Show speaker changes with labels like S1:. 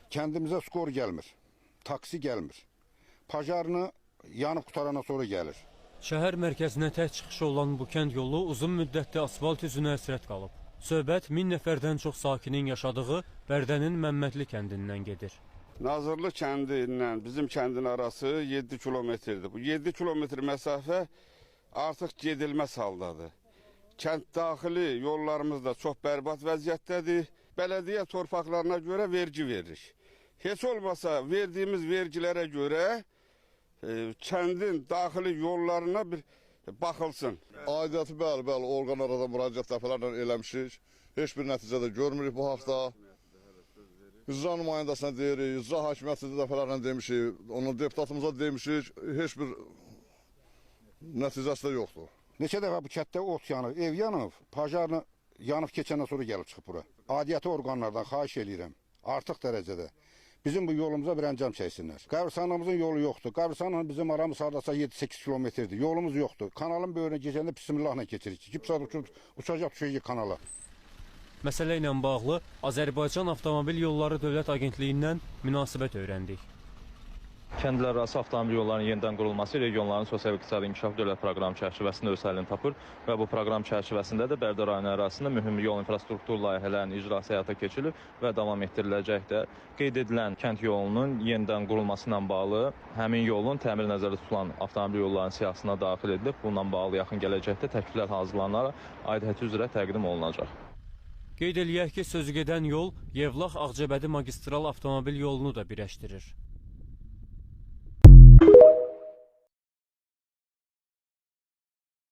S1: Kəndimizə skor gəlmir, taksi gəlmir. Pajarını yanıb qutarandan sonra gəlir.
S2: Şəhər mərkəzinə tək çıxışı olan bu kənd yolu uzun müddətdir asfalt üzünə həsrət qalıb. Söhbət 1000 nəfərdən çox sakinin yaşadığı Bərdənin Məmmədli kəndindən gedir.
S3: Nazırlı kəndi ilə bizim kəndin arası 7 kilometrdir. Bu 7 kilometr məsafə artıq gedilməz haldadır. Kənd daxili yollarımız da çox bərbad vəziyyətdədir. Bələdiyyə torpaqlarına görə vergi veririk. Heç olmasa verdiyimiz vergilərə görə kəndin daxili yollarına bir baxılsın.
S4: Aidiyyəti bəli, bəli, orqanlara da müraciət dəfələrlə eləmişik. Heç bir nəticə də görmürük bu haqda. İcra nümayəndəsinə deyirik, icra hakimiyyətinə dəfələrlə demişik, onun deputatımıza demişik, heç bir nəticəsi də yoxdur.
S1: Neçə dəfə bu kənddə ot yanıb, ev yanıb, pajarını yanıb keçəndən sonra gəlib çıxıb bura. Aidiyyəti orqanlardan xahiş eləyirəm, artıq dərəcədə. Bizim bu yolumuza bir əncam çəksinlər. Qəbristanlığımızın yolu yoxdur. Qəbristanlıqla bizim aramız hardasa 7-8 kilometrdir. Yolumuz yoxdur. Kanalın böyrünə keçəndə bismillahla keçirik. 2 saat uçacaq düşəcək kanala.
S2: Məsələ ilə bağlı Azərbaycan Avtomobil Yolları Dövlət Agentliyindən münasibət öyrəndik.
S5: Kəndlərarası avtomobil yollarının yenidən qurulması regionların sosial-iqtisadi inkişaf dövlət proqramı çərçivəsində öz həllini tapır və bu proqram çərçivəsində də Bərdə rayonu ərazisində mühüm yol infrastruktur layihələrinin icrası həyata keçirilib və davam etdiriləcək də. Qeyd edilən kənd yolunun yenidən qurulması ilə bağlı həmin yolun təmir nəzərdə tutulan avtomobil yollarının siyahısına daxil edilib. Bununla bağlı yaxın gələcəkdə təkliflər hazırlanaraq aidiyyəti üzrə təqdim olunacaq.
S2: Qeyd eləyək ki, sözügedən yol Yevlax-Ağcabədi magistral avtomobil yolunu da birləşdirir.